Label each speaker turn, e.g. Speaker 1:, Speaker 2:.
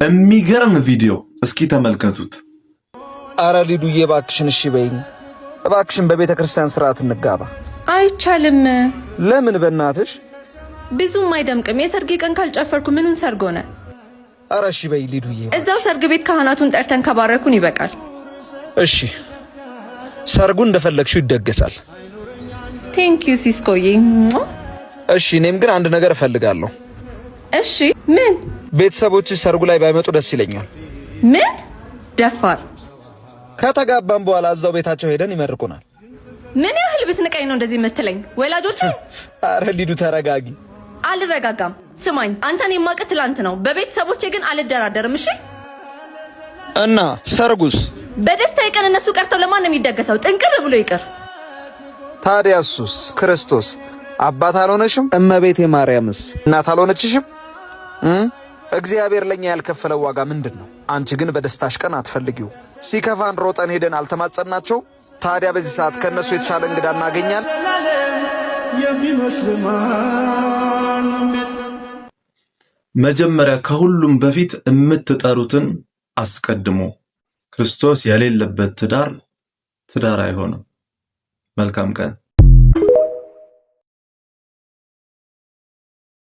Speaker 1: የሚገርም ቪዲዮ እስኪ ተመልከቱት።
Speaker 2: አረ ሊዱዬ እባክሽን እሺ በይኝ እባክሽን፣ በቤተ ክርስቲያን ስርዓት እንጋባ።
Speaker 3: አይቻልም።
Speaker 2: ለምን በእናትሽ?
Speaker 3: ብዙም አይደምቅም። የሰርጌ ቀን ካልጨፈርኩ ምኑን ሰርግ ሆነ?
Speaker 2: አረ እሺ በይ ሊዱዬ።
Speaker 3: እዛው ሰርግ ቤት ካህናቱን ጠርተን ከባረኩን ይበቃል።
Speaker 2: እሺ ሰርጉ እንደፈለግሽው ይደገሳል።
Speaker 3: Thank you ሲስኮዬ።
Speaker 2: እሺ እኔም ግን አንድ ነገር እፈልጋለሁ።
Speaker 3: እሺ ምን?
Speaker 2: ቤተሰቦችሽ ሰርጉ ላይ ባይመጡ ደስ ይለኛል።
Speaker 3: ምን ደፋር!
Speaker 2: ከተጋባን በኋላ እዛው ቤታቸው ሄደን ይመርቁናል።
Speaker 3: ምን ያህል ብትንቀኝ ነው እንደዚህ የምትለኝ? ወላጆቼ።
Speaker 2: አረ ሊዱ ተረጋጊ።
Speaker 3: አልረጋጋም። ስማኝ፣ አንተን የማውቅህ ትላንት ነው። በቤተሰቦቼ ግን አልደራደርም። እሺ
Speaker 2: እና ሰርጉስ?
Speaker 3: በደስታ ቀን እነሱ ቀርተው ለማን ነው የሚደገሰው? ጥንቅር ብሎ ይቅር።
Speaker 2: ታዲያ እሱስ ክርስቶስ አባት አልሆነሽም? እመቤቴ ማርያምስ እናት አልሆነችሽም? እግዚአብሔር ለኛ ያልከፈለው ዋጋ ምንድን ነው? አንቺ ግን በደስታሽ ቀን አትፈልጊው። ሲከፋን ሮጠን ሄደን አልተማጸናቸው? ታዲያ በዚህ ሰዓት ከእነሱ የተሻለ እንግዳ እናገኛል?
Speaker 1: መጀመሪያ ከሁሉም በፊት የምትጠሩትን አስቀድሞ ክርስቶስ የሌለበት ትዳር ትዳር አይሆንም። መልካም ቀን።